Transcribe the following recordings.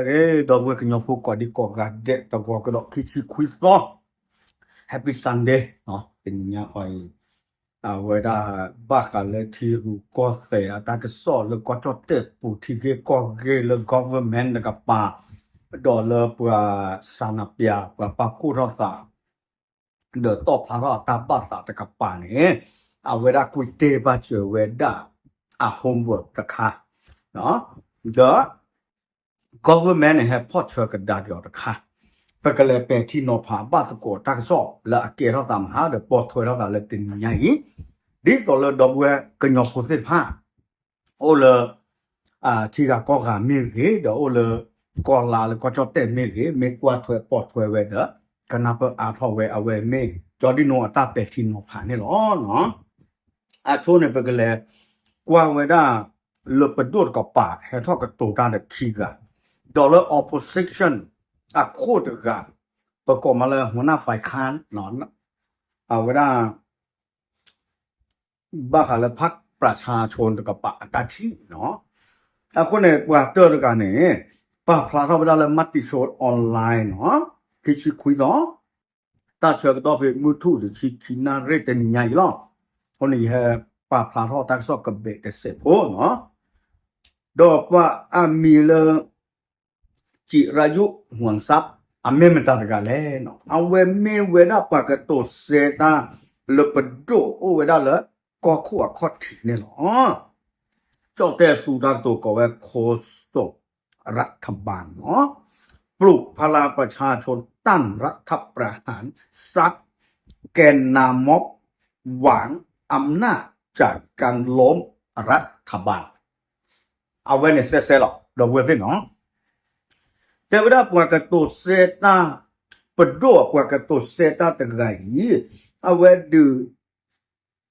ကဲ ဒီပုၢ်ဝဲၢ်ကညီဖိကိးဒံကိးဂၤဒဲး တဂီၤကဒီးခံဆံခွံသီ Happy Sunday တနံၤညါအံၤ အဝဲဒၣ်ဘၣ်ဃးလၢထံရူၢ်ကီၢ်သဲးအတၢ်ကစီၣ်လၢကီၢ်ကၠီၣ်တဲၣ်ပူၤ ထံဂ့ၢ်ကီၢ်ဂ့ၢ်လၢ government တကပၤ ဒီးလၢပှၤစးနပၠး ပှၤပာ်ဖှိၣ်ထီၣ်သး ဒီးတီၣ်ဖျါထီၣ်အတၢ်ဘၣ်သးတကပၤန့ၣ် အဝဲဒၣ်ကွံာ်တဲဘၣ်စၢၤဝဲဒၣ်အ homework တခါ ဒီး government န့ၣ် ဟဲဖီၣ်ဆၢကဒါက့ၤအီၤတခါ ပကလဲၤပဲာ်ထံနီၤဖးဘၣ်သကိးတၢ်ကစီၣ်လၢအကဲထီၣ်သးမဟါ ဒီးပိာ်ထွဲထီၣ်သးလၢတနံၤညါအံၤ ဒ်သိးလၢဒီပုၢ်ဝဲၢ်ကညီဖိသ့ၣ်တဖၣ် အိၣ်လၢ ထံဂၤကီၢ်ဂၤမ့ၢ်ဂ့ၤ ဒီးအိၣ်လၢ ကီၢ်လါလၢကီၢ်ကၠီၣ်တဲၣ်မ့ၢ်ဂ့ၤ မ့ၢ်ကွၢ်ထွဲပိာ်ထွဲဝဲဒီး ကနၢ်ပၢၢ်အါထီၣ်ဝဲအဝဲမ့ၢ် ကၠီဒံနိအတၢ်ပဲာ်ထံနီၤဖးန့ၣ်လီၤ. အဆိန့ၣ် ပကလဲၤကွၢ်ဝဲဒၣ် လၢပဒိၣ်တကပၤ ဟဲထီၣ်ကတိၤတၢ်ဒီးခံဂၤ ဒီးလၢ opposition အခိၣ်တဂၤ ပကိးမးလၢ หัวหน้าฝ่ายค้าน အဝဲဒၣ် ဘၣ်ဃးလၢ พรรคประชาชน တကပၤအတၢ်ထံၣ်န့ၣ်လီၤ. အဃိန့ၣ် ပှၤတၢၢ်တဂၤန့ၣ် ပာ်ဖျါထီၣ်ဝဲဒၣ်လၢ မတိၤစိ online န့ၣ်လီၤ. ခံဆံခွံသီ တၢ်ဆၢကတီၢ်ဖဲမုၢ်ထူၣ်တဆံခံနၣ်ရံၣ်တနံၤညါအံၤလီၤ. အဃိန့ၣ် ယဟဲပာ်ဖျါထီၣ်တၢ်ကစီၣ်ကဘဲးတစဲးဖိန့ၣ်လီၤ. ဒီးပှၤအမံၤလၢ จิรายุ ห่วงทรัพย์ အမ့ၢ်မတၤတဂၤလဲၣ်န့ၣ် အဝဲမ့ၢ်ဝဲဒၣ်ပှၤကတိၤဆၢတၢ် လၢပဒိၣ်အိၣ်ဝဲဒၣ်လၢ ကီၢ်ခိၣ်အခီၣ်ထံးန့ၣ်လီၤ. ကၠီၣ်တဲၣ်သူတၢ်ကတိၤကိးဝဲ โฆษกรัฐบาล န့ၣ်လီၤ. ปลุกพลังประชาชนต้านรัฐประหาร ซัดแกนนำม็อบ หวังอำนาจจากการล้มรัฐบาล အဝဲန့ၣ်စဲစဲလီၤ ဒီပုၢ်ဝဲၢ်သ့ၣ်န့ၣ်လီၤ. တဲဝဲဒၣ်ပှၤကတိၤဆၢတၢ် ပဒိၣ်အပှၤကတိၤဆၢတၢ်တဂၤအံၤ အဝဲဒုး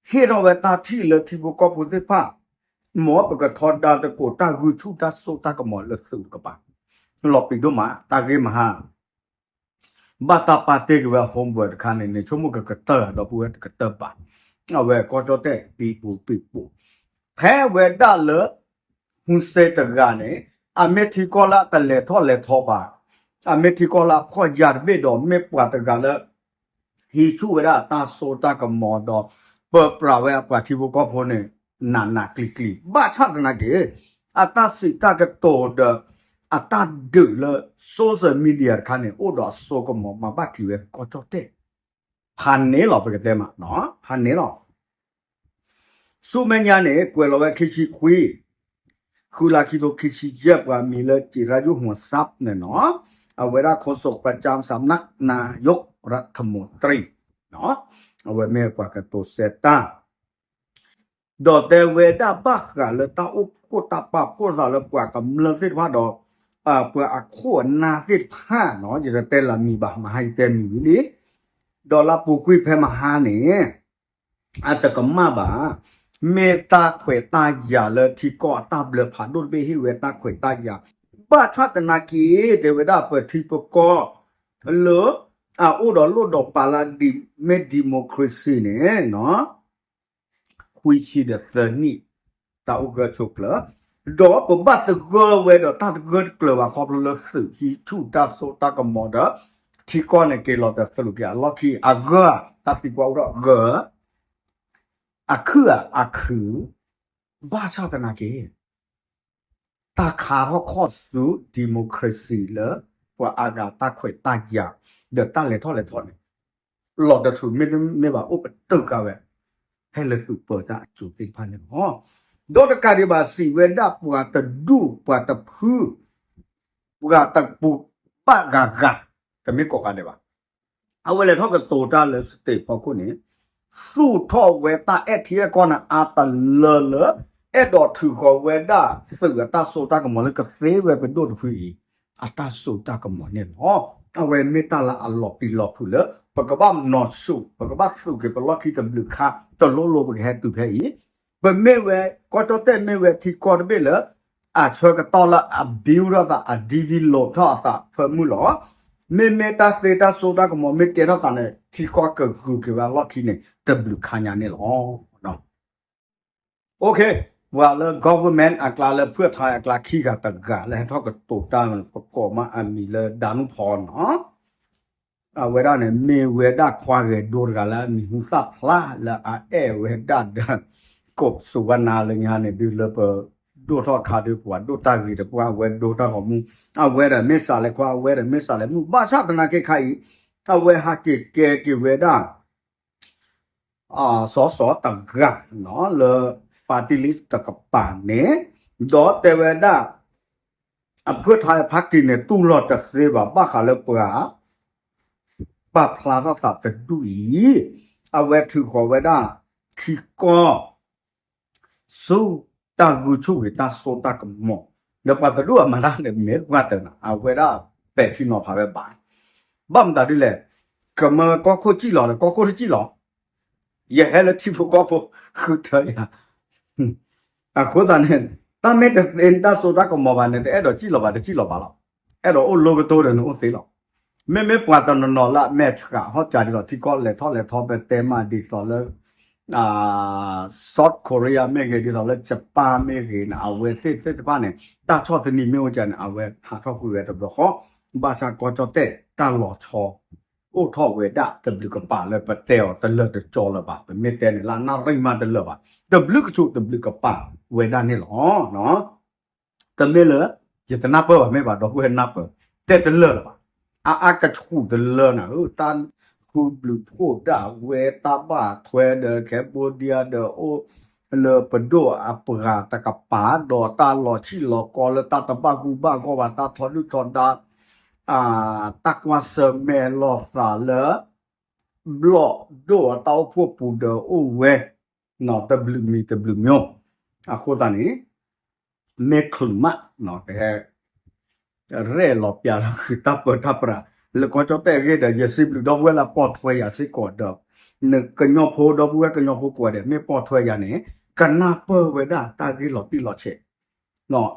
ဟ့ၣ်ထီၣ်ဝဲတၢ်ထံၣ်လၢထံဖိကီၢ်ဖိသ့ၣ်တဖၣ် မ်ပကထီဒါသကိးတၢ်ဂုာ်ဆူၣ်တၢ်စိတၢ်ကမီၤလၢသုးတကပၤ လီၤပံာ်ဒိၣ်မး တၢ်ဂ့ၢ်မဟါ ဘၣ်တၢ်ပာ်တ့ၢ်က့ၤဝဲ homework တခါန့ၣ်န့ၣ် ဆိကမိၣ်ကကတၢၢ် ဒီပုၢ်ဝဲၢ်တကတၢၢ်ဘၣ် အဝဲကီၢ်ကၠီၣ်တဲၣ်ပံၤပူၤပံၤပူၤ ထဲဝဲဒၣ်လၢ ဟူစ့တဂၤန့ၣ် အမ့ၢ်ထံကီၢ်လၢအတလဲၤထီၣ်လဲၤထီဘၣ်, အမ့ၢ်ထံကီၢ်လၢအဖှီၣ်ယာ်တဘ့ၣ်ဒီး မ့ၢ်ပှၤတဂၤလၢ ဟံးဆူၣ်ဝဲဒၣ်တၢ်စိတၢ်ကမီၤဒီး ပၢပြးဝဲအပှၤထံဖိကီၢ်ဖိန့ၣ် နးနးကျံၤကျံၤ ဘၣ်ဆၣ်သနာ်က့ အတၢ်စံးတၢ်ကတိၤဒီး အတၢ်ဒုးလၢ social media တခါန့ၣ် အိၣ်ဒီးအစိကမီၤမၤဘၣ်ထံးဝဲကီၢ်ကၠီၣ်တဲၣ် ဖးန့ၣ်လီၤ ပကတဲမး ဖးန့ၣ်လီၤ. ဆူမဲာ်ညါန့ၣ် ကွဲးလီၤဝဲခံဆံခွံ ဃုလါခံထိခံဆံယဲၢ် ပှၤမံၤလၢ จิรายุ ห่วงทรัพย์ န့ၣ်လီၤ. အဝဲဒၣ် โฆษกประจำสำนักนายกรัฐมนตรี အဝဲမ့ၢ်ပှၤကတိၤဆၢတၢ် ဒီးတဲဝဲဒၣ်ဘၣ်ဃးလၢတၢ်အိၣ်ဖှိၣ်တၢ်ပာ်ဖှိၣ်သးလၢပှၤကမျၢၢ်သ့ၣ်တဖၣ်ဒီး ပှၤအခိၣ်အနၢ်သ့ၣ်တဖၣ်န့ၣ် ယတတဲလၢမံၤဘၣ် မဟါယတဲမံၤဝံၤလံ ဒီးလၢပူၤကွံာ်ဖဲမဟါန့ၣ် အတကမၣ်ဘၣ် မ့ၢ်တၢ်ခွဲးတၢ်ယာ်လၢထံကီၢ်အတၢ်ဘျၢဖးဒိၣ်တဘ့ၣ်ဟ့ၣ်ဝဲတၢ်ခွဲးတၢ်ယာ် ဘၣ်ဆၣ်သနာ်က့ တဲဝဲဒၣ်ပထံပကီၢ် လၢ အအိၣ်ဒီးလိၣ်ဒီးပာ်လၢ မ့ၢ် democracy န့ၣ် ခွံဆံဒီးသၢနံၣ် တၢ်အိၣ်ဂၢၢ်ဆိးကျၢၤ ဒီးပဘၣ်သဂၢၢ်ဝဲဒီးတၢ်တဂၢၢ်တကျၢၤဘၣ်ခီဖျိလၢသုးဟံးဆူၣ်တၢ်စိတၢ်ကမီၤဒီး ထံကီၢ်န့ၣ်က့ၤလီၤတသရူးက့ၤအလီၢ်ခံအဂၢၢ် တၢ်သံကွၢ်အိၣ်ဒီးအဂၢၢ် အခုၣ်အခုၣ် ဘၣ်ဆၣ်သနာ်က့ တၢ်ခးထီၣ်ခီၣ်ဆူ democracy လၢ ပှၤအါဂၤတၢ်ခွဲးတၢ်ယာ် ဒီးတၢ်လဲၤထီၣ်လဲၤထီန့ၣ် လီၤတထူၣ်မ့တမ့ၢ်ဘၣ်အိၣ်ပတုာ်ကါဝဲ ဖဲလၢသုးပၢၤတၢ်အစိၤသ့ၣ်တဖၣ်န့ၣ်လီၤ. ဒီးတကးဒံးဘၣ်စံးဝဲဒၣ်ပှၤတဒူၣ်ပှၤတဖု ပှၤတပူၤဘၣ်ဂၤဂၤ တမ့ၢ်ကိးဂၤဒဲးဘၣ် အဝဲလဲၤထီၣ်ကတိၤတၢ်လၢ state ဖီခိၣ်န့ၣ် သူၣ်ထီၣ်ဝဲတၢ်အဲၣ်ထံအဲၣ်ကီၢ်န့ၣ် အါတလၢလၢ အဲၣ်ဒိးထုးဃီၤဝဲဒၣ်သုးအတၢ်စိတၢ်ကမီၤလၢကသ့ဝဲပဒိၣ်တဖုအံၤ အတၢ်စိတၢ်ကမီၤန့ၣ်လီၤ. အဝဲမ့ၢ်တၢ်လၢအလီၤပံာ်လီၤဖုးလၢ ပကဘၣ်နီၢ်ဆူၣ် ပကဘၣ်သူၣ်က့ၤပလီၢ်ခံတဘျုးခါ တလိၣ်လိၣ်ပကဟဲတုၤဖဲအံၤ ပမ့ၢ်ဝဲ ကီၢ်ကၠီၣ်တဲၣ်မ့ၢ်ဝဲထံကီၢ်တဘ့ၣ်လၢ အဆၢကတီၢ်လၢအ build ထီၣ်သး အ develop ထီၣ်အသးဖၢမုၢ်လီၤ. မ့မ့ၢ်တၢ်သ့တၢ်စိတၢ်ကမီၤမ့ၢ်ကဲထီၣ်သးန့ၣ် ထံကီၢ်ကဂုၤက့ၤဝဲအလီၢ်ခံန့ၣ် တဘျုးခါညါန့ၣ်လီၤ. အိၣ်ခ့ ပှၤလၢ government အကျါလၢဖုၣ်ထါအကျါခံဂၤတဂၤလၢဟဲထီၣ်ကတိၤတၢ် ပကိးမးအမံၤလၢဒၣ်နူၣ်ဖီနီၤ, အဝဲဒၣ်န့ၣ် မ့ၢ်ဝဲဒၣ်ခွါဂဲၤဒိတဂၤလၢအမံၤဟူသၣ်ဖျါလၢအအဲၣ်ဝဲဒၣ်ဒီး ကိးစူၤဝါနါလၢညါန့ၣ် ဒုးလၢပဒိၣ်ထီၣ်ခါဒုးပှၤဒိၣ်တၢ်ဂ့ၤတပှၢ် အဝဲဒိတၢ်ဂီၤမူ, အဝဲဒီးမ့ၢ်စးလဲၤခွါ အဝဲဒီးမ့ၢ်စးလဲၤမုၣ် ဘၣ်ဆၣ်သနာ်က့ခါအံၤ အဝဲဟးက့ၤကဲက့ၤဝဲဒၣ် စီၤစီၤတဂၤနီၤ လၢ party list တကပၤန့ၣ်, ဒီးတဲဝဲဒၣ် အဖုၣ်ထါအဖါတံၢ်န့ၣ် တူၢ်လိာ်တသ့ဘၣ် ဘၣ်ဃးလၢပှၤ ပာ်ဖျါထီၣ်သးတဒူၣ်အံၤ, အဝဲထုးဃီၤဝဲဒၣ် ထံကီၢ် ဆူတၢ်ဂုာ်ဆူၣ်ဂ့ၤတၢ်စိတၢ်ကမီၤ, ဒီးပှၤတဒူၣ်အမၤတၢ်န့ၣ် မ့ၢ်ပှၤတၢၢ်နီၤ အဝဲဒၣ်ပဲာ်ထံနီၤဖးဝဲဘၣ်, ဘၣ်မတၤဒ်လဲၣ်, ကမၢကီၢ်ခိၣ်စံၣ်လီၤဒီး ကီၢ်ခိၣ်တစံၣ်လီၤ, ယဟဲလၢထံဖိကီၢ်ဖိ ဃုထၢယၤ အဃိသတးန့ၣ် တၢ်မ့ၢ်တသ့တၢ်စိတၢ်ကမီၤဘၣ်န့ၣ် တအဲၣ်ဒိးစံၣ်လီၤဘၣ် တစံၣ်လီၤဘၣ်လီၤ. အဲၣ်ဒိးအိၣ်လိကတိၢ်ဒီးနအိၣ်သ့လီၤ. မ့မ့ၢ်ပှၤတနီၤနီၤလၢအမဲာ်ဆှးဟီၣ်ကၢ်ဒ်သိး ထံကီၢ်လဲၤထီၣ်လဲၤထီ ပတဲမးဒ်သိးလၢ South Korea မ့ၢ်ဂ့ၤ ဒ်သိးလၢ Japan မ့ၢ်ဂ့ၤန့ၣ် အဝဲသ့ၣ်သ့ၣ်တဖၣ်န့ၣ် တၢ်ဆီၣ်သနံးမ့ၢ်အိၣ်ကၢ်န့ၣ် အဝဲဟးထီၣ်ကွံာ်ဝဲတဘျီဃီ, ဘၣ်ဆၣ်ကီၢ်ကၠီၣ်တဲၣ်တၢ်လီၤဆီ အိၣ်ထီၣ်ဝဲဒၣ်တဘျုးကပၤလၢပတဲအီၤတလၢာ်တကၠီလၢၤဘၣ်. ပမ့ၢ်တဲန့ၣ်လၢအနၣ်ရံၣ်မးတလၢာ်ဘၣ်. တဘျုးကဆူးတဘျုးကပၤဝဲဒၣ်န့ၣ်လီၤ. တမ့ၢ်လၢ ယတနၢ်ပၢၢ်ဘၣ် မ့ၢ်ဘၣ်ဒီပုၢ်ဝဲၢ်နၢ်ပၢၢ် တဲတလၢာ်လၢၤဘၣ်. အါအါကဆူးတလၢာ်နၤဧၢ, တၢ်ဃုဘျုးဖှိၣ်ဒၣ်ဝဲ တၢ်ဘၣ်ထွဲဒီး Cambodia ဒီးအိၣ်လၢပဒိၣ်အပှၤတကပၤ ဒီးတၢ်လီၤဆံၣ်လီၤကီလၢတၢ်တဘၣ်ဂူဘၣ်ဂီၢ်ဘၣ် တၢ်ထီဒုၣ်ထီဒါ တၢ်ကွၢ်ဆၢၣ်မဲာ်လိာ်သးလၢ ဘျီၣ်ဒိၣ်အတၢ်အိၣ်ဖှိၣ်ပူၤဒီးအိၣ်ဝဲ တဘျုးမံၤတဘျုးမံၤ, အဃိသတးန့ၣ် မ့ၢ်ချုးမး ကဟဲ ရဲၣ်လီၤပျးလီၤဃုာ်တၢ်ပၢတၢ်ပြး လၢကီၢ်ကၠီၣ်တဲၣ်အဂ့ၢ်ဒီး ယစံးဘျုးဒီပုၢ်ဝဲၢ်လၢပိာ်ထွဲယၤစ့ၢ်ကီးဒီး နကညီဖိဒီပုၢ်ဝဲၢ်ကညီဖိကိးဂၤဒဲး မ့ၢ်ပိာ်ထွဲယၤန့ၣ် ကနၢ်ပၢၢ်ဝဲဒၣ်တၢ်ဂ့ၢ်လီၤတံၢ်လီၤဆဲး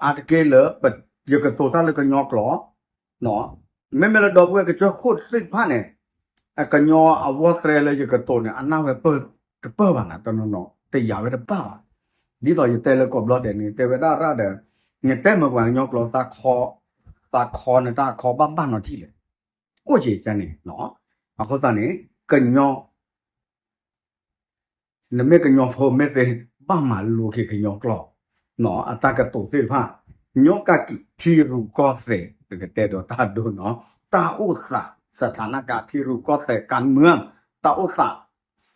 အါတက့ၢ်လၢ ယကတိၤတၢ်လၢကညီကျိာ် မ့မ့ၢ်လၢဒီပုၢ်ဝဲၢ်ကစၢၢ်ခိၣ်သ့ၣ်တဖၣ်န့ၣ် ကညီအဝီသရဲလၢယကတိၤန့ၣ် အနၢ်ဝဲပၢၢ်တပၢၢ်ဘၣ်နၤ တနီၤနီၤ တယာ်ဝဲတဘၣ်ဘၣ်. ဒ်သိးယတဲလၢကိးဘျီဒဲးန့ၣ် တဲဝဲဒၣ်ရၣ်ဒီး နတဲမ့ၢ်ပှၤကညီကျိာ် သးခီနတၢ်ခီဘၣ်ဘၣ်နီၤထံၣ်လဲၣ်. အိၣ်က့ၤကန့ၣ် အဃိသတးန့ၣ် ကညီ နမ့ၢ်ကညီဖိမ့ၢ်သ့ ဘၣ်မၤလိက့ၤကညီကျိာ် အတၢ်ကတိၤသ့ၣ်တဖၣ် ညီကကံၢ်ထံရူၢ်ကီၢ်သဲး ပကတဲဒီးတၢ်ဒိနီၤ တၢ်အိၣ်သး สถานการณ์ ထံရူၢ်ကီၢ်သဲး การเมือง တၢ်အိၣ်သး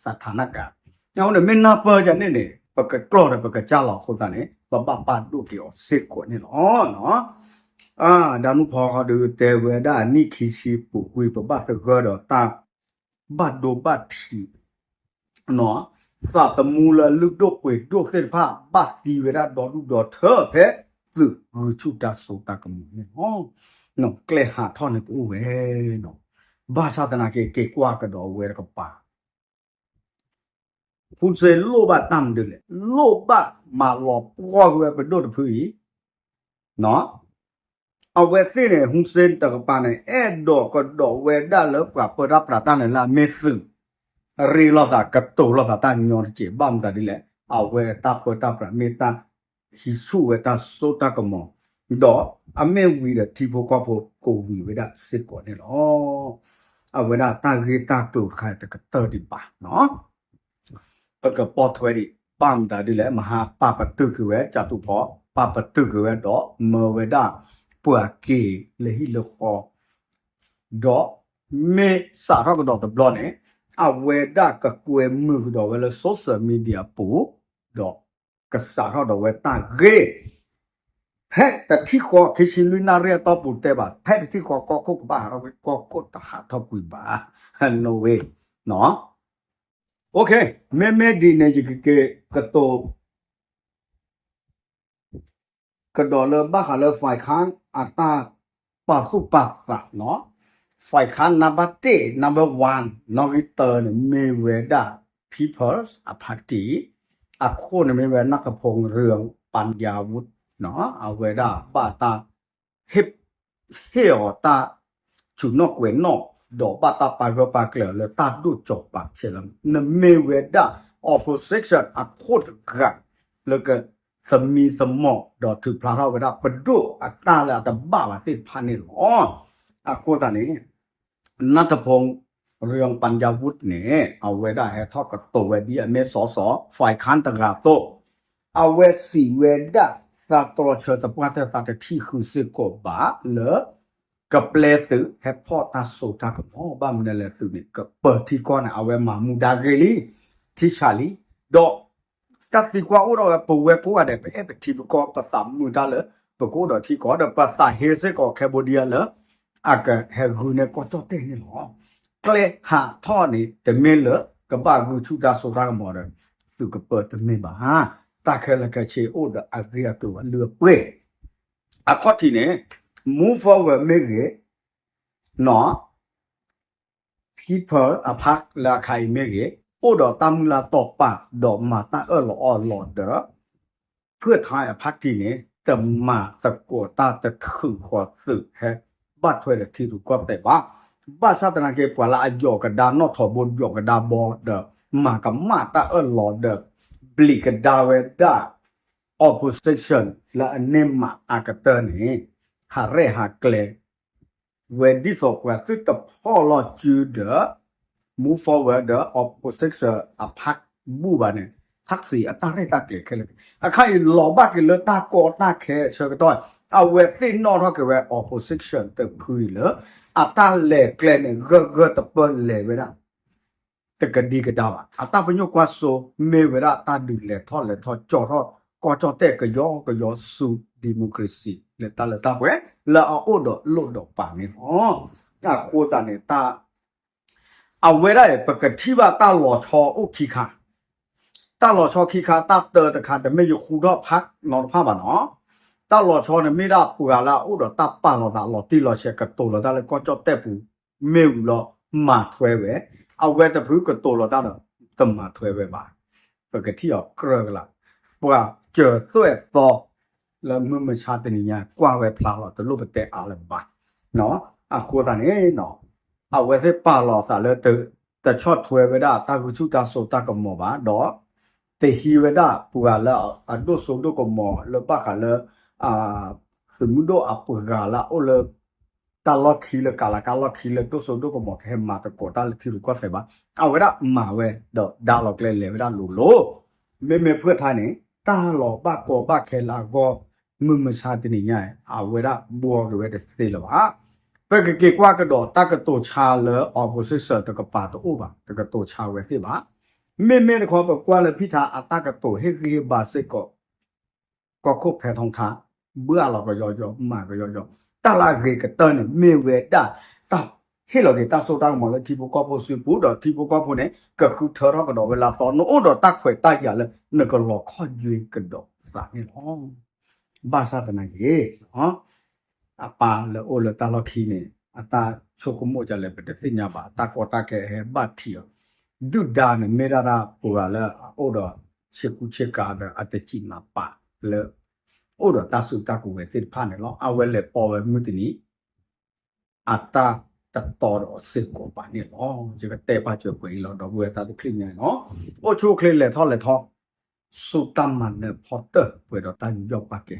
สถานการณ์ အဃိန့ၣ် မ့ၢ်နၢ်ပၢၢ်ယၤန့ၣ်န့ၣ် ပကကျီၢ်ဒီးပကစၢ်လီၤအဃိသတးန့ၣ် ပဘၣ်ပာ်ဒိၣ်က့ၤအီၤစ့ၢ်ကီးန့ၣ်လီၤ. ဒၣ်နူၢ်ဖီဃီဒုးတဲဝဲဒၣ် နံၣ်ခံဆံပူၤကွံာ် ပဘၣ်သဂၢၢ်ဒီးတၢ် ဘၣ်ဒိဘၣ်ထံး သးသမူလၢလုၢ်ဒိၣ်ပှ့ၤဒိၣ်သ့ၣ်တဖၣ် ဘၣ်သံဝဲဒၣ်ဒီဒူၣ်ဒီထၢဖဲသုးဂုာ်ဆူၣ်တၢ်စိတၢ်ကမီၤန့ၣ်လီၤ. ကျဲဟးထီၣ်န့ၣ်ကအိၣ်ဝဲနီၤ ဘၣ်ဆၣ်သနာ်က့ က့ၤကွၢ်ကဒီးဝဲတကပၤ ဖူစ့လိၣ်ဘၣ်တၢ်မနုၤလဲၣ် လိၣ်ဘၣ်မၤလီၤပှီၢ်ကွံာ်ဝဲပဒိၣ်တဖုအံၤ အဝဲသ့ၣ်န့ၣ် ဟူစ့တကပၤန့ၣ် အဲၣ်ဒိးကဒီးဝဲဒၣ်လၢပှၤပၢတၢ်ပြးတၢ်န့ၣ်လၢအမ့ၢ်သုး ရ့လိာ်သးကတိၤလိာ်သးတၢ်ညီတက့ၢ် ဘၣ်မတၤဒ်လဲၣ် အဝဲတၢ်ပၢတၢ်ပြးမ့ၢ်တၢ်ဟံးဆူၣ်ဝဲတၢ်စိတၢ်ကမီၤ ဒီးအမ့ၢ်ဝံၤဒီးထံဖိကီၢ်ဖိကဝံၤဝဲဒၣ်စ့ၢ်ကီးန့ၣ်လီၤ. အဝဲဒၣ်တၢ်ဂ့ၢ်တၢ်ကျိၤတခါတကတၢၢ်ဒံးဘၣ်နီၤ ပကပိာ်ထွဲဒံး ဘၣ်မတၤဒ်လဲၣ် မဟါပာ်ပတုာ်က့ၤဝဲ ကၠးတူးဖီ ပာ်ပတုာ်က့ၤဝဲဒီး မၢဝဲဒၣ် ပှၤက့ၤလၢဟံၣ်လၢဃီ ဒီးမ့ၢ်စးထီၣ်ကဒီးတဘျီန့ၣ် အဝဲဒၣ်ကကွဲမုာ်ကဒီးဝဲလၢ social media ပူၤ ဒီးကစးထီၣ်ဒီးဝဲတၢ်ဂ့ၢ် ဖဲတထံၣ်ဃီ ခံဆံလွံၢ်နၣ်ရံၣ်အတီၢ်ပူၤတဲဘၣ် ဖဲတထံၣ်ဃီကီၢ်ခိၣ်ကဘၣ်ဟးထီၣ်ကွံာ် ကီၢ်ခိၣ်တဟးထီၣ်ကွံာ်ဘၣ် no way နီၤ မ့မ့ၢ်ဒ်န့ၣ် ယကက့ၤကတိၤ ကဒီးလၢဘၣ်ဃးလၢ ฝ่ายค้าน အတၢ်ပာ်သူၣ်ပာ်သးနီၤ ฝ่ายค้าน number တစ် number one နီၣ်ဂံၢ်တၢန့ၣ် မ့ၢ်ဝဲဒၣ် People's အ party အခိၣ်န့ၣ်မ့ၢ်ဝဲ นัทพงษ์ เรืองปัญญาวุฒิ နီၤ အဝဲဒၣ်ဘၣ်တၢ် ဟ့ၣ် ဟ့ၣ်အီၤတၢ် ဆူၣ်နီၣ်ကွဲးနီၣ် ဒီးဘၣ်တၢ်ပာ်ဂၢၢ်ပာ်ကျၢၤလၢတၢ်ဒိၣ်ကၠီၤပာ်ဆဲးလၢ နမ့ၢ်ဝဲဒၣ် opposition အခိၣ်တဂၤ လၢက သမံသမိး ဒီးထုးဖျါထီၣ်ဝဲဒၣ်ပဒိၣ်အတၢ်လၢအတဘၣ်ဘၣ်သ့ၣ်တဖၣ်န့ၣ်လီၤ. အဃိသတးန့ၣ် နၢ်ထဖီ ရံပၣ်ယၤဝူး န့ၣ် အဝဲဒၣ်ဟဲထီၣ်ကတိၤဝဲဒ်အမ့ၢ်စီၤစီၤ ဖဲခၣ်တဂၤအသိး, အဝဲစံးဝဲဒၣ် သးတြီဆၢသပှၢ်တၢၢ် သးတထံၣ်ဃုာ်စ့ၢ်ကီးဘၣ်လၢ ကပျဲသုးဟဲဖီၣ်တၢ်စိတၢ်ကမီၤ ဘၣ်မနုၤလဲၣ်သုးန့ၣ် ကပၢၤထံကီၢ်န့ၣ် အဝဲမၤမူဒါဂ့ၤလံ, ထံဆးလံ, ဒီး တၢ်သံကွၢ်အိၣ်ဒီးဝဲ ပဝဲကိးဂၤဒဲး ပအဲၣ်ပထံပကီၢ် ပသးမုာ်တၢ်လၢ ပကအိၣ်ဒီးထံကီၢ်ဒီး ပသးဟ့စ့ၢ်ကီး Cambodia လၢ အကဟဲဂုာ်န့ၢ်ကီၢ်ကၠီၣ်တဲၣ်န့ၣ်လီၤ. ကျဲဟးထီၣ်န့ၣ် တမ့ၢ်လၢကဘၣ်ဂုာ်ဆူၣ်တၢ်စိတၢ်ကမီၤဒီး သုးကပၢၤတမ့ၢ်ဘၣ်. တၢ်ခဲလၢာ်ခဲဆ့အိၣ်ဒီးအဂ့ၢ်အကျိၤအလုၢ်အပှ့ၤ အခီၣ်ထံးန့ၣ် Move Forward မ့ၢ်ဂ့ၤ, နီၢ် People အဖးလၢအခါအံၤမ့ၢ်ဂ့ၤ, အိၣ်ဒီးတၢ်မုၢ်လၢ်တီၢ်ပာ် ဒီးမၤတၢ်အၢၣ်လီၤအီလီၤဒီး ဖုၣ်ထါအဖးတံၢ်န့ၣ် တမၤသကိးတၢ်တထုးဃီၤသုးဟဲဘၣ်ထွဲဒီးထံရူၢ်ကီၢ်သဲးဘၣ်. ဘၣ်ဆၣ်သနာ်က့ ပှၤလၢအယိးကဒါနီၣ်ထိးဘိယိးကဒါဘီဒီး မၤကမၣ်တၢ်အၢၣ်လီၤဒီး ဘျံးကဒါဝဲဒၣ် opposition လၢအန့ၢ်မးအကတၢၢ်န့ၣ် ဟးရဲၣ်ဟးကျဲၤ ဝဲဒ်သိးပှၤသုတဖီၣ်လီၤစုဒီး move forward ဒီး opposition အဖးဘူၣ်ဘၣ်န့ၣ် ထၣ်စံးအတၢ်ရဲၣ်တၢ်ကျဲၤခဲလၢာ်, အခါအံၤလီၤဘၣ်က့ၤလၢတၢ်ကီတၢ်ခဲအဆၢကတီၢ်, အဝဲသ့ၣ်နီၣ်ထီၣ်က့ၤဝဲ opposition တဖုအံၤလၢ အတၢ်လဲၤကျဲန့ၣ် ဂၢၢ်ဂၢၢ်တပၢၢ်လဲၤဝဲဒၣ် တကဒံကဒါဘၣ်. အတၢ်ပညိၣ်ကွၢ်စိမ့ၢ်ဝဲဒၣ်တၢ်ဒုးလဲၤထီၣ်လဲၤထီၣ်ကၠီထီၣ် ကီၢ်ကၠီၣ်တဲၣ်ကယီကယီဆူ democracy လၢတၢ်လၢတၢ်ပှဲၤ လၢအအိၣ်ဒီးလိၣ်ဒီးပာ်န့ၣ်လီၤ. အဃိသတးန့ၣ် တၢ် အဝဲဒၣ်အံၤ ပကထံၣ်ဘၣ်တၢ်လီၤဆီအိၣ်ခံခါ, တၢ်လီၤဆီခံခါ တၢ်တၢတခါ တမ့ၢ်ယဃူထီၣ်ဖးနီတဖၣ်ဘၣ်နီၤ. တၢ်လီၤဆီန့ၣ်မ့ၢ်ဒၣ်ပှၤလၢအအိၣ်ဒီးတၢ်ပာ်လီၤသးလီၤတံၢ်လီၤဆဲး ကတိၤလီၤတၢ်လၢကီၢ်ကၠီၣ်တဲၣ်ပူၤ မ့ၢ်ဝံၤလီၤ မၤထွဲဝဲ, အဝဲတဖုကတိၤလီၤတၢ်ဒီး တမၤထွဲဝဲဘၣ်. ပကထံၣ်အီၤကြၢးကလာ်, ပှၤစၢၤသွဲၣ်သီ လၢမုၢ်မဆါတနံၤညါ ကွၢ်ဝဲဖျါလီၤ တလိၣ်ပတဲအါလၢၤဘၣ်. အဃိသတးန့ၣ် အဝဲသ့ၣ်ပာ်လီၤသးလၢ တဆီၣ်ထွဲဝဲဒၣ်တၢ်ဂုာ်ဆူၣ်တၢ်စိတၢ်ကမီၤဘၣ်ဒီး တဟံးဝဲဒၣ်ပှၤလၢအဒိၣ်စိဒိၣ်ကမီၤလၢဘၣ်ဃးလၢ သုးမုၢ်ဒိၣ်အပှၤလၢအအိၣ်လၢ တၢ်လီၢ်ခံလၢကးလးကးလီၢ်ခံလၢဒိၣ်စိဒိၣ်ကမီၤကဟဲမၤသကိးတၢ်လၢထံရူၢ်ကီၢ်သဲးဘၣ်. အဝဲဒၣ်မၤဝဲဒီးဒါလီၤကျဲလဲၤဝဲဒၣ်လိၤလိၤ. မ့မ့ၢ်ဖုၣ်ထါန့ၣ် တၢ်လီၤဘၣ်ကီဘၣ်ခဲလၢအဂီၢ် မုၢ်မဆါတနံၤညါ အဝဲဒၣ်ဘှီက့ၤဝဲတသ့လၢၤဘၣ်. ပကက့ၤကွၢ်ကဒီးတၢ်ကတိၤဆါလၢ opposition တကပၤတအိၣ်ဘၣ်, တကတိၤဆါဝဲသ့ၣ်ဘၣ်. မ့မ့ၢ်တခီ ပကွၢ်လၢဖုၣ်ထါအတၢ်ကတိၤဟ့ၣ်ဂံၢ်ဟ့ၣ်ဘါစ့ၢ်ကီး ကီၢ်ခိၣ်ဖဲထီထါ ဘှၣ်လီၤကယီယီ မၤကယီယီ, တၢ်လၢအဂ့ၤကတၢၢ်န့ၣ် မ့ၢ်ဝဲဒၣ် တၢ်ဟ့ၣ်လီၤက့ၤတၢ်စိတၢ်ကမီၤလၢထံဖိကီၢ်ဖိစုပူၤ ဒီးထံဖိကီၢ်ဖိန့ၣ် ကဃုထၢထီၣ်ကဒီးဝဲလၢအသီ နအိၣ်ဒီးတၢ်ခွဲးတၢ်ယာ်လၢ နကလီၤခီၣ်ယွ့ကဒီးသးန့ၣ်လီၤ. ဘၣ်ဆၣ်သနာ်က့ အပၢ်လၢအိၣ်လၢတၢ်လီၢ်ခံန့ၣ် အတၢ်ဆိကမိၣ်ဒ်လဲၣ် ပတသ့ၣ်ညါဘၣ်, တၢ်ကီတၢ်ခဲဟဲဘၣ်ထံးအီၤ, ဒုၣ်ဒါန့ၣ်မ့ၢ်ဒၣ်တၢ်ပှၤလၢအအိၣ်ဒီးဆ့ကူဆ့ကၤဒီး အတစံးမၤပာ်လၢ အိၣ်ဒီးတၢ်စုတၢ်ကဝဲၤသ့ၣ်တဖၣ်န့ၣ်လီၤ. အဝဲလဲၤပိာ်ဝဲမုၢ်တနံၤ အတၢ်တတီဒီးအီၤစ့ၢ်ကီးဘၣ်န့ၣ်လီၤ. ယကတဲပာ်စၢၤပှဲၤအံၤလီၤ ဒီပုၢ်ဝဲၢ်သးတချံးညါလီၤ. အိၣ်ဆူၣ်အိၣ်ချ့လဲၤထီၣ်လဲၤထီ ဆူတၢ်မၤနၢၤဖီတၢၢ် ပှဲၤဒီးတၢ်ယူးယီၣ်ပာ်ကဲ